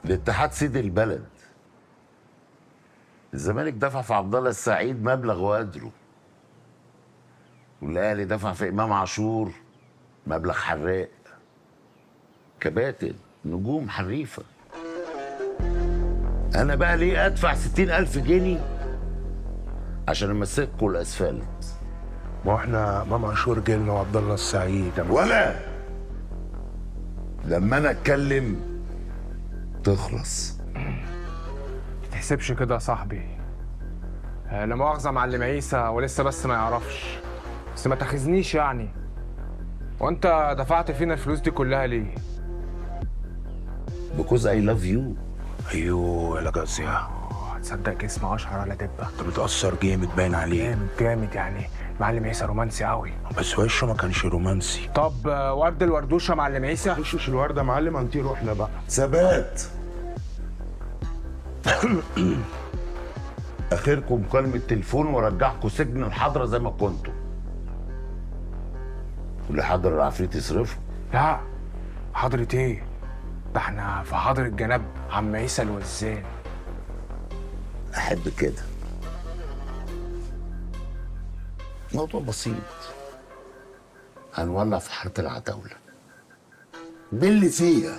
الاتحاد سيد البلد. الزمالك دفع في عبد الله السعيد مبلغ وقدره، والاهلي دفع في امام عاشور مبلغ حراق. كباتن نجوم حريفه. انا بقى ليه ادفع 60,000 جنيه عشان امسككوا الاسفلت؟ ما هو احنا امام عاشور جيلنا وعبد الله السعيد. ولا لما انا اتكلم تخلص. ما تحسبش كده يا صاحبي. لا مؤاخذة معلم عيسى ولسه بس ما يعرفش، بس ما تاخذنيش يعني. وانت دفعت فينا الفلوس دي كلها ليه؟ because I love you. ايوه يا لجازيا. هتصدق جسم اشهر على دبه. انت بتأثر جامد باين عليه. جامد جامد يعني. معلم عيسى رومانسي قوي. بس وشه ما كانش رومانسي. طب ورد الوردوشه معلم عيسى؟ وشوش الورده يا معلم، هنطير احنا بقى. ثبات. اخركم مكالمة تليفون وارجعكم سجن الحضرة زي ما كنتوا. واللي حضر العفريت يصرفه. لا حضرة ايه؟ ده احنا في حضرة جناب عم عيسى الوزان. احب كده. موضوع بسيط. هنولع في حارة العتاولة باللي فيها،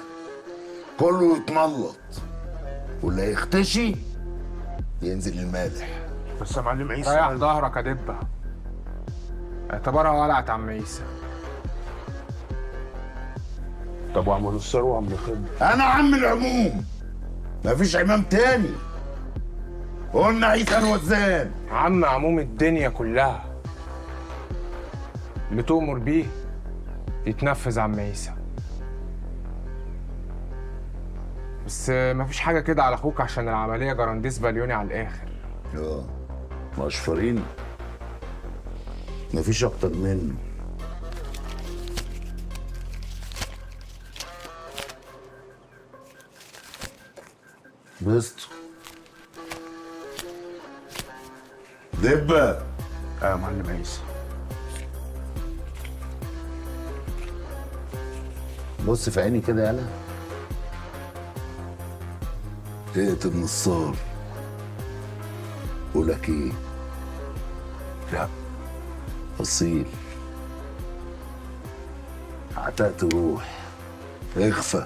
كله يتملط، واللي يختشي ينزل المالح. بس يا معلم عيسى ريح ظهرك يا دبة، اعتبرها ولعت عم عيسى. طب وعم نصر وعم خضر؟ انا عم العموم، مفيش عمام تاني. قلنا عيسى الوزان. عم عموم الدنيا كلها، اللي تؤمر بيه يتنفذ عم عيسى. بس مفيش حاجة كده على أخوك عشان العملية جرانديس باليوني على الآخر. اه مشفرين، مفيش اكتر منه. بسطو دبة. اه يا معلم عيسى. بص في عيني كده، يالا اقتل نصار. بقولك ايه؟ لا اصيل عتقت روح اخفى.